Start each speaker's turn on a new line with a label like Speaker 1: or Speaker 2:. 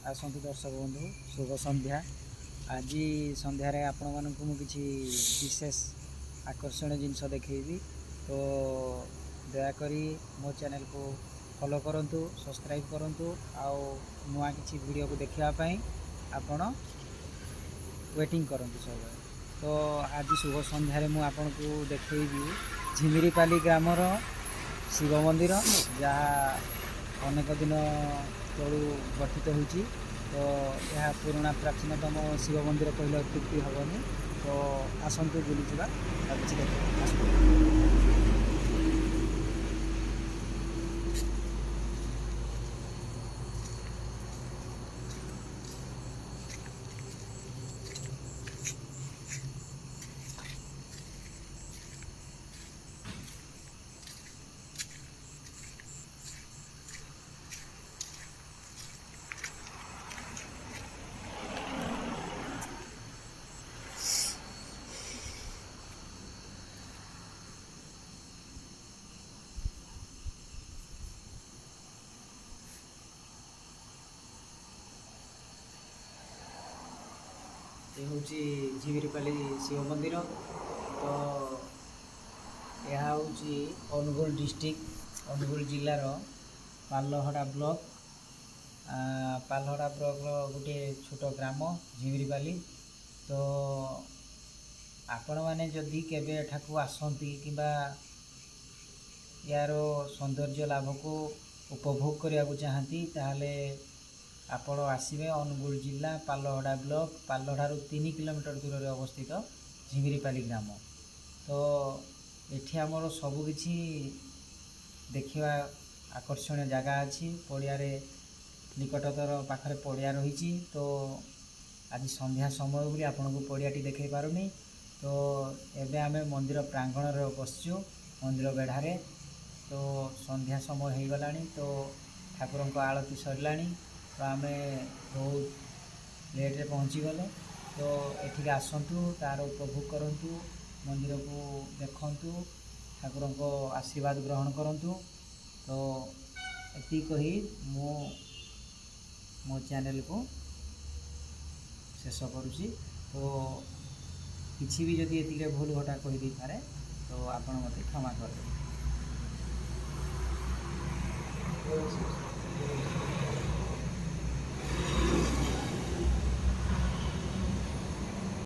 Speaker 1: ଆସନ୍ତୁ ଦର୍ଶକ ବନ୍ଧୁ, ଶୁଭ ସନ୍ଧ୍ୟା। ଆଜି ସନ୍ଧ୍ୟାରେ ଆପଣମାନଙ୍କୁ ମୁଁ କିଛି ବିଶେଷ ଆକର୍ଷଣୀୟ ଜିନିଷ ଦେଖେଇବି। ତ ଦୟାକରି ମୋ ଚ୍ୟାନେଲକୁ ଫଲୋ କରନ୍ତୁ, ସବସ୍କ୍ରାଇବ୍ କରନ୍ତୁ ଆଉ ନୂଆ କିଛି ଭିଡ଼ିଓକୁ ଦେଖିବା ପାଇଁ ଆପଣ ୱେଟିଂ କରନ୍ତୁ ସବୁବେଳେ। ତ ଆଜି ଶୁଭ ସନ୍ଧ୍ୟାରେ ମୁଁ ଆପଣଙ୍କୁ ଦେଖେଇବି ଝିମିରିପାଲି ଗ୍ରାମର ଶିବ ମନ୍ଦିର, ଯାହା ଅନେକ ଦିନ ତଳୁ ଗଠିତ ହୋଇଛି। ତ ଏହା ପୁରୁଣା ପ୍ରାଚୀନତମ ଶିବ ମନ୍ଦିର କହିଲେ ଅତ୍ୟୁକ୍ତି ହେବନି। ତ ଆସନ୍ତୁ ବୁଲିଯିବା ଆଉ କିଛି ଦେଖିବା, ଆସନ୍ତୁ। ଏ ହେଉଛି ଝିମିରିପାଲି ଶିବ ମନ୍ଦିର। ତ ଏହା ହେଉଛି ଅନୁଗୁଳ ଡିଷ୍ଟ୍ରିକ୍ଟ, ଅନୁଗୁଳ ଜିଲ୍ଲାର ପାଲହଡ଼ା ବ୍ଲକ, ପାଲହଡ଼ା ବ୍ଲକର ଗୋଟିଏ ଛୋଟ ଗ୍ରାମ ଝିମିରିପାଲି। ତ ଆପଣମାନେ ଯଦି କେବେ ଏଠାକୁ ଆସନ୍ତି କିମ୍ବା ୟାର ସୌନ୍ଦର୍ଯ୍ୟ ଲାଭକୁ ଉପଭୋଗ କରିବାକୁ ଚାହାନ୍ତି, ତାହେଲେ ଆପଣ ଆସିବେ ଅନୁଗୁଳ ଜିଲ୍ଲା ପାଲହଡ଼ା ବ୍ଲକ, ପାଲହଡ଼ାରୁ 3 କିଲୋମିଟର ଦୂରରେ ଅବସ୍ଥିତ ଝିମିରିପାଲି ଗ୍ରାମ। ତ ଏଠି ଆମର ସବୁକିଛି ଦେଖିବା ଆକର୍ଷଣୀୟ ଜାଗା ଅଛି। ପଡ଼ିଆରେ ନିକଟତର ପାଖରେ ପଡ଼ିଆ ରହିଛି। ତ ଆଜି ସନ୍ଧ୍ୟା ସମୟ ବୋଲି ଆପଣଙ୍କୁ ପଡ଼ିଆଟି ଦେଖାଇ ପାରୁନି। ତ ଏବେ ଆମେ ମନ୍ଦିର ପ୍ରାଙ୍ଗଣରେ ବସିଛୁ, ମନ୍ଦିର ବେଢ଼ାରେ। ତ ସନ୍ଧ୍ୟା ସମୟ ହେଇଗଲାଣି, ତ ଠାକୁରଙ୍କ ଆଳତି ସରିଲାଣି। ତ ଆମେ ବହୁତ ଲେଟ୍ରେ ପହଞ୍ଚିଗଲେ। ତ ଏଠିକି ଆସନ୍ତୁ, ତାର ଉପଭୋଗ କରନ୍ତୁ, ମନ୍ଦିରକୁ ଦେଖନ୍ତୁ, ଠାକୁରଙ୍କ ଆଶୀର୍ବାଦ ଗ୍ରହଣ କରନ୍ତୁ। ତ ଏତିକି କହି ମୁଁ ମୋ ଚ୍ୟାନେଲକୁ ଶେଷ କରୁଛି। ତ କିଛି ବି ଯଦି ଏତିକିରେ ଭୁଲ ଘଟା କହିଦେଇପାରେ, ତ ଆପଣ ମୋତେ କ୍ଷମା କରିଦେବେ।